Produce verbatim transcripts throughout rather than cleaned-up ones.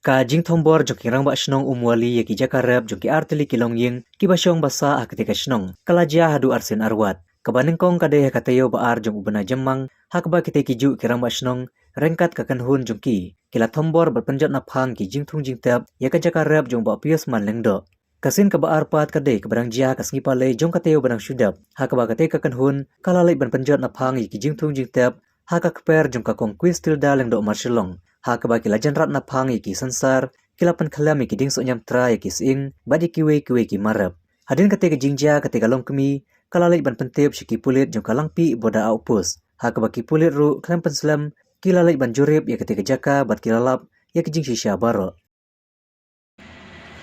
Ka jingthombor jong ki rangbah shnong Umwali ïa ki jaka rep jong ki artylli ki longïing kiba shong ba sah ha katei ka shnong ka la jia haduh arsien arwat. Kaba nyngkong ka dei ha ka taïew ba ar jong u bnai Jymmang, ha kaba kitei ki juh ki rangbah shnong ryngkat ka kynhun jong ki ki la thombor bad pynjot naphang ki jingthung jingtep ïa ka jaka rep jong u Bah Pius Man Lyngdoh. Ka sien kaba ar pat ka dei kaba dang jia ha ka sngi Palei jong ka taïew ba dang shu dep, ha kaba katei ka kynhun ka la leit ban pynjot naphang ïa ki jingthung jingtep ha ka kper jong ka Kong Quistilda Lyngdoh Marshallong, ha kaba ki la jan rat naphang ïa ki sansar, ki la pynkhlem ïa ki dieng sohñiamtra, ïa ki sying bad ïa kiwei kiwei ki mar rep. Hadien katei ka jingjia, katei ka longkmie ka la leit ban pyntip sha ki pulit jong ka Langpih Border Outpost, ha kaba ki pulit ruh khlem pynslem ki la leit ban jurip ïa katei ka jaka bad ki la lap ïa ki jingshisha baroh.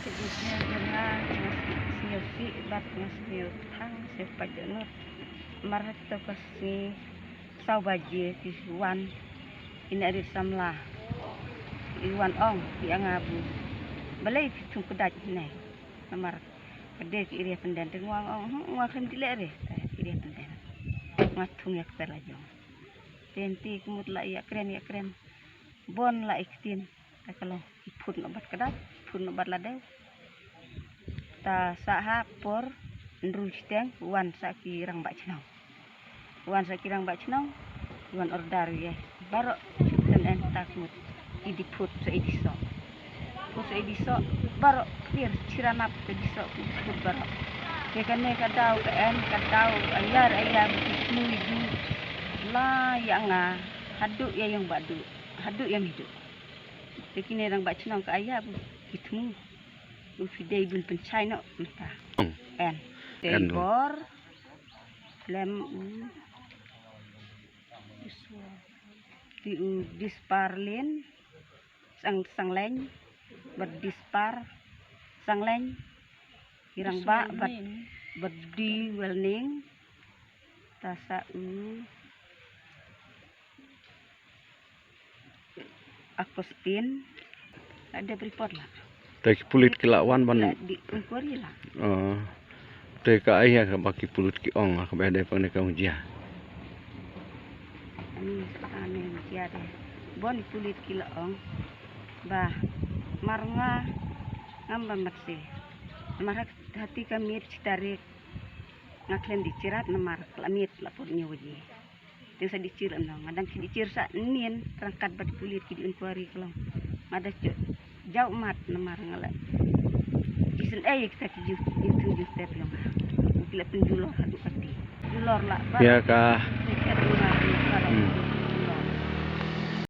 Ka jingsngew jong nga, nga sngewsih bad nga sngewtang, sngewpait dohnud. Namar ha kato ka sngi saw baje ki wan ine rit samla, ki wan ong ïa nga ba balei phi thung kdait hynne. Namar ka dei ka area pynden, te nga ong, hm, nga khlem dih leh re, ka area pynden. Nga thung ïa ka kper la jong. Te hynte ka mut la ïakren ïakren, bon la ïa ktien. Ta ka long, ki phut noh bad kdait, phut noh bad la dei. Ta sah ha por hynriew shiteng, wan sa ki rangbah chnong. Wan sa ki rangbah chnong, wan order ïa baroh, ten en ta ka mut, i dih phut sa i dih soh. Phut sa i dih soh baroh, ktir chiranap ka dih soh, i dih phut baroh. Te kane ka daw ka en, ka daw ïar ïar ki snu i dih, la ïa nga, haduh ïa ïong baduh, haduh ïa ngi duh. Te kine rangbah chnong ka ïa ba ki thmu. U phi dei ban pynshai noh mynta. Hmm. En. En. Te bor lem u, te u Disparlin Sang, Sangleng, bad Dispar Sangleng, i rangbah bad, bad Di Welning, ta sa u Agustin, la dep report la. Te ki pulit ki la wan ban, la dep inquiry la. Oh. Te ka ai ha kaba ki pulit ki ong, ha kaba dei pang ne ka ong jia. Ani sa ne jia de. Bon pulit ki la ong ba mar nga ngam ba mat se. Mar ha, hati ka miet shi tarik nga khlem dih chirat namar ka la miet la por ñiew waje. Te sa dih chir ano, nga dang ki dih chir sa nien, ryngkat bad pulit ki dih inquiry ka long. Nga da jaw mat namar nga la. Jisyn ei kita ki ju, itu ju step yong nga. Ki la pynjulor haduh kati. Julor la ba. Ïa ka,